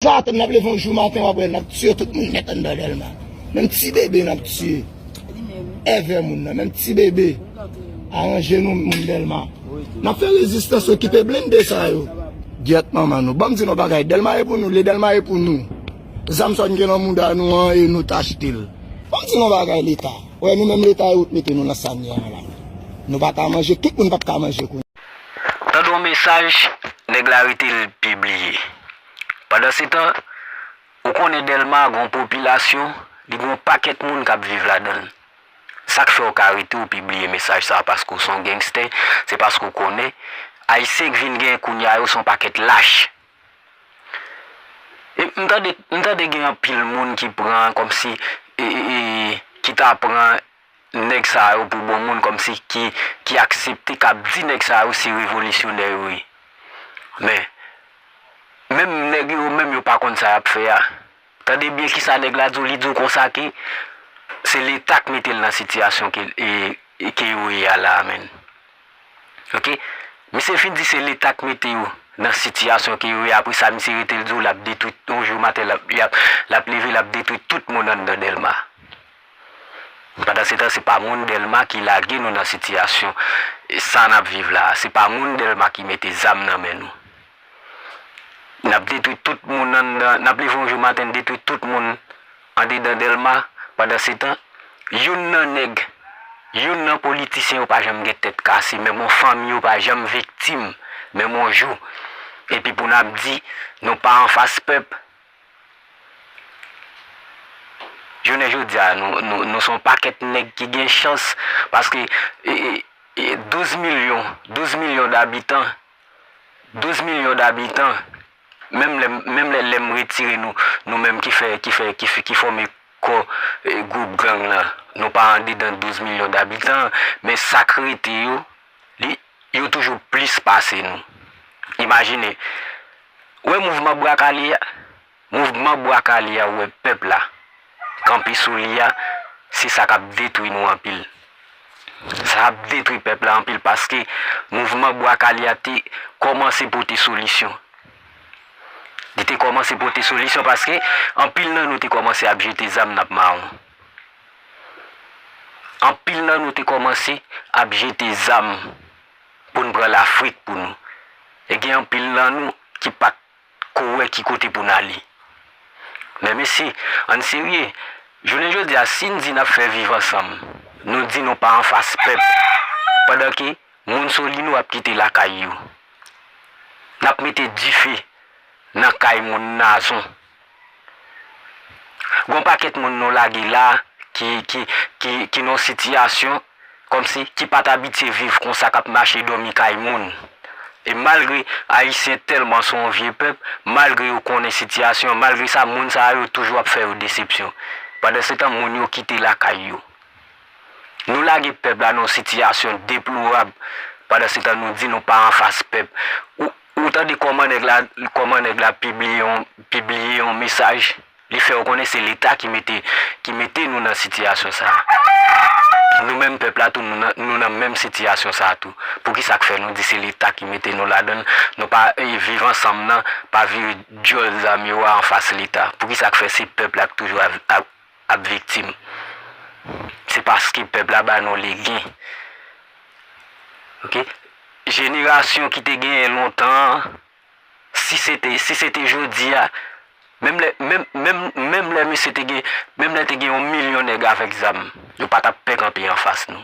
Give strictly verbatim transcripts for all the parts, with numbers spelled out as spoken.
Maten, n ap leve yon jou maten, w ap wè n ap tiye tout moun nèt anndan Dèlma. Menm ti bebe n ap tiye. Èvè moun nan, menm ti bebe. Aranje nou, moun Dèlma. N ap fè rezistans, okipe blende sa yo. Gyèt manman nou. Ban m di nou bagay, Dèlma e pou nou, le Dèlma e pou nou. Zam sa n gen nan mouda nou an, e nou t achte l. Ban m di nou bagay, Leta. Wè, nou menm Leta yo t mete nou nan sa n ye a la. Nou pa ka manje, tout moun p ap ka manje kounye a. Tande yon mesaj, nèg la rete l pibliye. Pandansetan, ou konnen Dèlma gen yon popilasyon, li gen yon pakèt moun k ap viv ladan l. Sa k fè w ka rete w pibliye mesaj sa a, paske w se yon gangstè, se paske w konnen Ayisyen k vin gen kounye a yo se yon pakèt lach. E m tande, m tande gen anpil moun ki pran kòmsi, e, e, e, ki ta pran nèg sa yo pou bon moun, kòmsi ki, ki aksepte, k ap di nèg sa yo se revolisyonè yo ye. Men, menm nèg yo menm yo pa konn sa y ap fè a. Tande byen kisa nèg la di w, li di w konsa ke se Leta k mete l nan sitiyasyon ke, e, e, ke yo ye a la a, menn. Oke? Misye fin di se Leta k mete yo nan sitiyasyon ke yo ye. Apre sa, misye rete l di w l ap detwi, yon jou maten, l ap, l ap, l ap leve, l ap detwi tout moun anndan Dèlma. Pandansetan, se pa moun Dèlma ki lage nou nan sitiyasyon, e, sa n ap viv la a. Se pa moun Dèlma ki mete zam nan men nou. N ap detwi tout moun anndan, n ap leve yon jou maten, n detwi tout moun andedan Dèlma. Pandansetan, youn nan nèg, youn nan politisyen yo pa janm gen tèt kase, menm yon fanmi yo pa janm viktim, menm yon jou. Epi pou n ap di, nou pa anfas pèp. Jounen jodi a, nou, nou, nou se yon pakèt nèg ki gen chans, paske, e, e, e, douz milyon, douz milyon dabitan, douz milyon dabitan, menm lè, menm lè, lè m retire nou, nou menm ki fè, ki fè, ki fè, ki fòme kò, e, gwoup gang lan, nou pa andedan douz milyon dabitan, men sa k rete yo, li, yo toujou plis pase nou. Imajine, wè mouvman Bwa Kale a, mouvman Bwa Kale a, wè pèp la kanpe sou li a, se sa k ap detwi nou anpil. Sa ap detwi pèp la anpil paske mouvman Bwa Kale a te kòmanse pote solisyon. Li te kòmanse pote solisyon paske anpil nan nou te kòmanse ap jete zam n ap mawon. Anpil nan nou te kòmanse ap jete zam pou n pran Lafrik pou nou. E gen anpil nan nou ki pa t ko wè ki kote pou n ale. Men mesye, ann serye, jounen jodi a, si n di n ap fè viv ansanm, nou di nou pa anfas pèp, pandan ke moun Solino ap kite lakay yo. N ap mete dife nan kay moun Nazon. Gon pakèt moun nou lage la ki, ki, ki, ki nan yon sitiyasyon kòmsi ki pa t abitye viv konsa, k ap mache dòmi kay moun. E malgre Ayisyen tèlman se yon vye pèp, malgre yo konnen sitiyasyon an, malgre sa, moun sa yo toujou ap fè yo desepsyon. Pandansetan, moun yo kite lakay yo. Nou lage pèp la nan yon sitiyasyon deplorab. Pandansetan, nou di nou pa anfas pèp. Ou, ou tande kòman nèg la, kòman nèg la pibliye yon, pibliye yon mesaj? Li fè w konnen se Leta ki mete, ki mete nou nan sitiyasyon sa a. Nou menm pèp la tou, nou nan, nou nan menm sitiyasyon sa a tou. Poukisa k fè nou di se Leta ki mete nou ladan l? Nou pa, e, viv ansanm nan, pa vire djòl zam yo a anfas Leta. Poukisa k fè se pèp la k toujou ap, ap, ap viktim? Se paske pèp la ba nou legen. Oke? Jenerasyon ki te genyen lontan an, si se te, si se te jodi a, menm lè, menm, menm, menm lè misye te gen, menm lè te gen yon milyon nèg avèk zam, yo pa t ap pè kanpe anfas nou.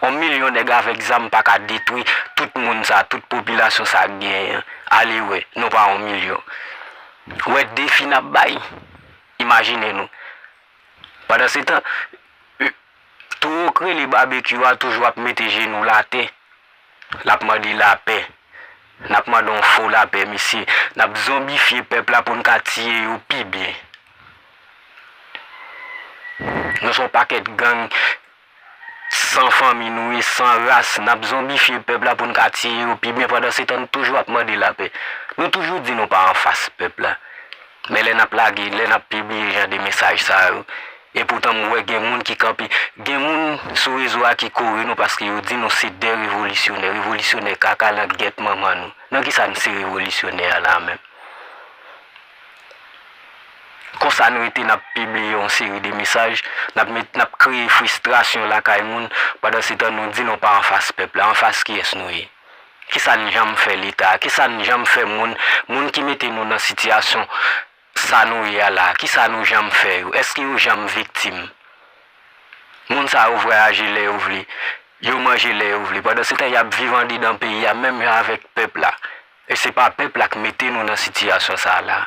Yon milyon nèg avèk zam pa ka detwi tout moun sa, tout popilasyon sa k genyen an. Ale wè, nou pa yon milyon. Wè defi n ap bay. Imajine nou. Pandansetan, towo k rele Babekyou a toujou ap mete jenou l atè. L ap mande lapè. N ap mande yon fo lapè, mesye. N ap zonbifye pèp la pou n ka tiye yo pi byen. Nou se yon pakèt gang san fanmi nou ye, san ras. N ap zonbifye pèp la pou n ka tiye yo pi byen. Pandansetan, nou toujou ap mande lapè. Nou toujou di nou pa anfas pèp la. Men lè n ap lage, lè n ap pibliye jan de mesaj sa yo, epoutan m wè gen moun ki kanpe, gen moun sou rezo a ki kore nou paske yo di nou se de revolisyonè, revolisyonè kaka langyèt manman nou. Nan kisa n se revolisyonè a la menm? Sa n rete, n ap pibliye yon seri de mesaj, n ap met, n ap kreye fristrasyon lakay moun, pandan se tan nou di nou pa anfas pèp la. Anfas kiyès nou ye? Kisa n janm fè Leta a? Kisa n janm fè moun, moun ki mete nou nan sitiyasyon sa nou ye a la a? Kisa nou janm fè yo? Èske yo janm viktim? Moun sa yo vwayaje lè yo vle, yo manje lè yo vle. Pandan se tan, y ap viv andedan peyi a menm jan avèk pèp la. E se pa pèp la k mete nou nan sitiyasyon sa a la.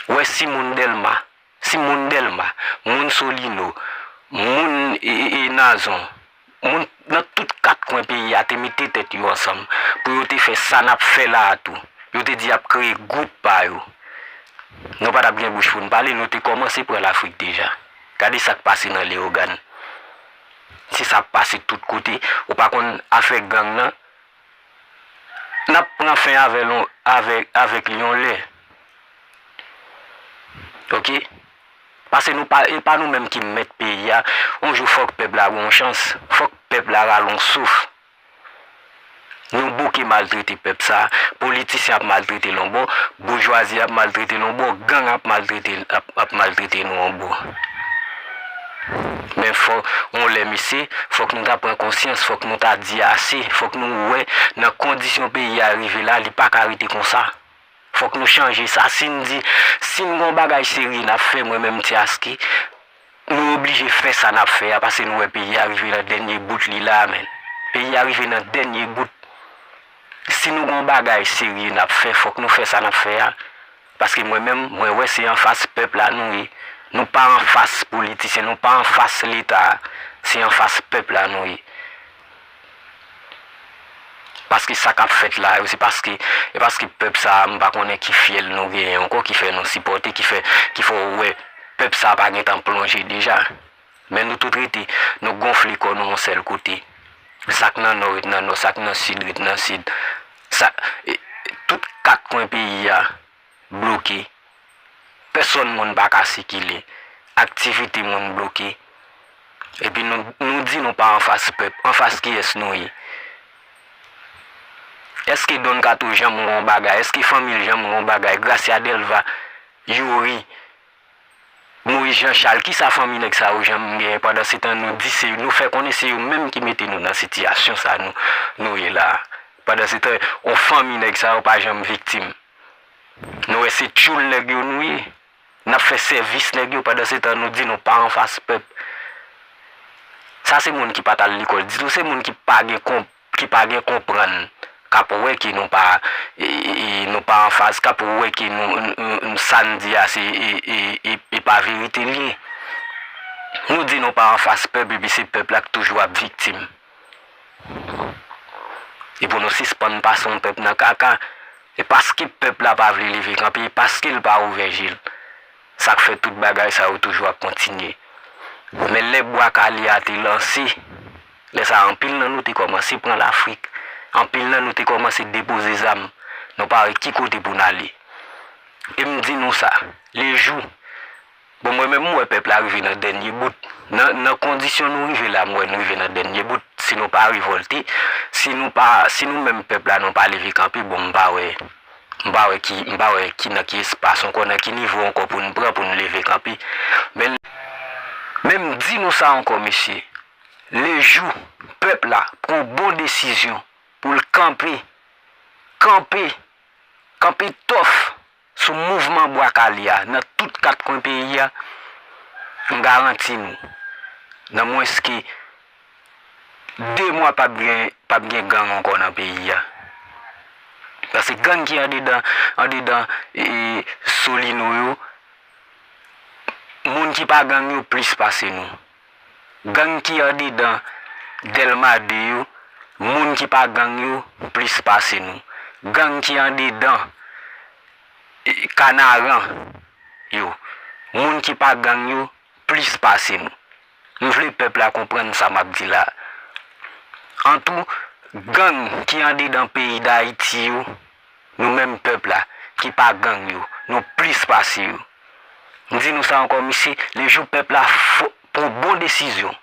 Wè si moun Dèlma, si moun Dèlma, moun Solino, moun e, e, e Nazon, moun nan tout kat kwen peyi a te mete tèt yo ansanm pou yo te fè sa n ap fè la a tou. Yo te di y ap kreye gwoup pa yo. Nou pa t ap gen bouch pou n pale, nou te kòmanse pran Lafrik deja. Gade sa k pase nan Leyogàn. Se sa k pase tout kote. Ou pa konn afè gang nan. N ap pran fen avè l on, avè, avèk li yon lè. Oke? Paske nou pa, e pa nou menm ki mèt peyi a. Yon jou fòk pèp la gen yon chans. Fòk pèp la rale yon souf. Nou bouke maltrete pèp sa. Politisyen ap maltrete l yon bò, boujwazi ap maltrete l yon bò, gang ap maltrete, ap, ap maltrete nou yon bò. Men fò, yon lè, mesye, fòk nou ta pran konsyans, fòk nou ta di ase, fòk nou wè nan kondisyon peyi a rive la, li pa ka rete konsa. Fòk nou chanje sa. Si n di, si n gon bagay serye n ap fè, mwen menm Ti Aski, nou oblije fè sa n ap fè a, paske nou wè peyi a rive nan dènye bout li la a, menn. Peyi a rive nan dènye bout. Si nou gon bagay serye n ap fè, fòk nou fè sa n ap fè a. Paske mwen menm, mwen wè se anfas pèp la nou ye. Nou pa anfas politisyen, nou pa anfas Leta a. Se anfas pèp la nou ye. Paske sa k ap fèt la yo, se paske, e paske pèp sa a, m pa konnen ki fyèl nou genyen ankò, ki fè nou sipòte, ki fè, ki fè w wè pèp sa a pa gentan plonje deja. Men nou tout rete, nou gonfle kò nou yon sèl kote. Sa k nan nò ret nan nò, sa k nan sid ret nan sid. Sa, e, tout kat kwen peyi a bloke. Pèsòn moun pa ka sikile. Aktivite moun bloke. Epi nou, nou di nou pa anfas pèp. Anfas kiyès nou ye? Èske Don Kato janm gen yon bagay? Èske fanmi l janm gen yon bagay? Gracia Delva, Youri, Moyiz Jan Chal, kisa fanmi nèg sa yo janm genyen? Pandan se tan nou di se, nou fè konnen se yo menm ki mete nou nan sitiyasyon sa nou, nou ye la a. Pandan se tan, yon fanmi nèg sa yo pa janm viktim. Nou wè se tchoul nèg yo nou ye. N ap fè sèvis nèg yo, pandan se tan nou di nou pa anfas pèp. Sa se moun ki pa t al lekòl ditou, se moun ki pa gen konp, ki pa gen konprann, k ap wè ke nou pa, e, e, e, nou pa anfas, k ap wè ke nou, n, n, n, sa n di a se, e, e, e, e pa verite l ye. Nou di nou pa anfas pèp, epi se pèp la k toujou ap viktim. E pou nou sispann pase yon pèp nan kaka, e paske pèp la pa vle leve kanpe, e paske l pa ouvè je l. Sa k fè tout bagay sa yo toujou ap kontinye. Men lè Bwa Kale a te lanse, lè sa a anpil nan nou te kòmanse pran Lafrik. Anpil nan nou te kòmanse depoze zam. Nou pa wè ki kote pou n ale. E m di nou sa, lejou, bon, mwen menm, m wè pèp la rive nan dènye bout. Nan, nan kondisyon nou rive la, m wè nou rive nan dènye bout. Si nou pa revòlte, si nou pa, si nou menm pèp la, nou pa leve kanpe, bon, m pa wè, m pa wè ki, m pa wè ki nan ki espas ankò, nan ki nivo ankò pou n pran, pou n leve kanpe. Men, men m di nou sa ankò, mesye, lejou pèp la pran bon desizyon pou l kanpe, kanpe, kanpe tòf sou mouvman Bwa Kale a nan tout kat kwen peyi a, m garanti nou, nan mwens ke de mwa p ap gen, p ap gen gang ankò nan peyi a. Paske gang ki andedan, andedan, e, Solino yo, moun ki pa gang yo plis pase nou. Gang ki andedan Dèlma de yo, moun ki pa gang yo plis pase nou. Gang ki andedan, e, Kanaran yo, moun ki pa gang yo plis pase nou. M vle pèp la konprann sa m ap di la. Antou, gang ki andedan peyi Dayiti yo, nou menm pèp la, ki pa gang yo, nou plis pase yo. M di nou sa ankò, mesye, lejou pèp la fò, pran bon desizyon,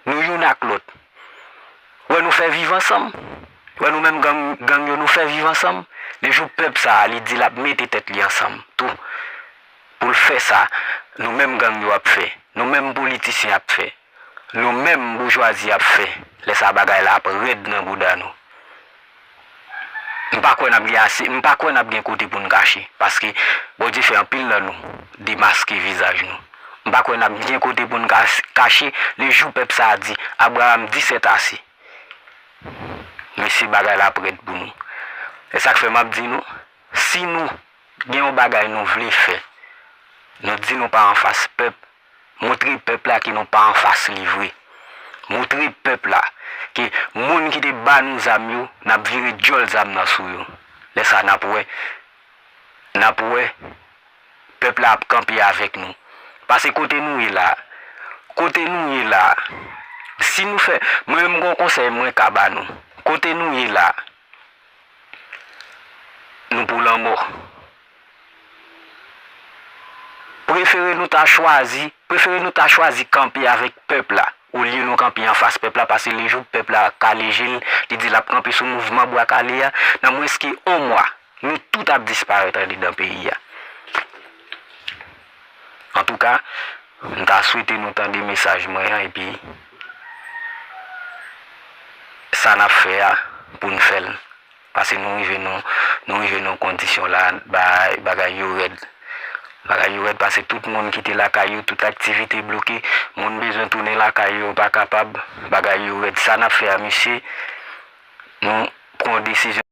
nou youn ak lòt. Wè nou fè viv ansanm. Wè nou menm gang, gang yo, nou fè viv ansanm. Lejou pèp sa a, li di l ap mete tèt li ansanm tou, pou l fè sa, nou menm gang yo ap fè, nou menm politisyen ap fè, nou menm boujwazi ap fè, lè sa bagay la ap rèd nan bouda nou. M pa kwè n ap gen ase, m pa kwè n ap gen kote pou n kache, paske Bondye fè anpil nan nou demaske vizaj nou. M pa kwè n ap gen kote pou n kas- kache le jou pèp sa a di, Abraham di sèt ase. Mesye, bagay la ap rèd pou nou. E sa k fè m ap di nou, si nou gen yon bagay nou vle fè, nou di nou pa anfas pèp, montre pèp la ke nou pa anfas li vre. Montre pèp la ke moun ki te ba nou zam yo, n ap vire djòl zam nan sou yo. Lè sa n ap wè, n ap wè pèp la ap kanpe avèk nou. Paske kote nou ye la, kote nou ye la, si nou fè, mwen menm gon konsèy mwen ka ba nou. Kote nou ye la, nou pou lanmò. Prefere nou ta chwazi, prefere nou ta chwazi kanpe avèk pèp la, olye nou kanpe anfas pèp la, paske le jou pèp la kale je l, li di l ap kanpe sou mouvman Bwa Kale a, nan mwens ke yon mwa, nou tout ap disparèt andedan peyi a. Antouka, m ta swete nou tande mesaj mwen an, epi sa n ap fè a, pou n fè l. Paske nou rive nan, nou rive nan kondisyon la, ba- bagay yo rèd. Bagay yo rèd paske tout moun kite lakay yo, tout aktivite bloke. Moun bezwen tounen lakay yo, yo pa kapab. Bagay yo rèd. Sa n ap fè a, mesye, nou pran yon desizyon.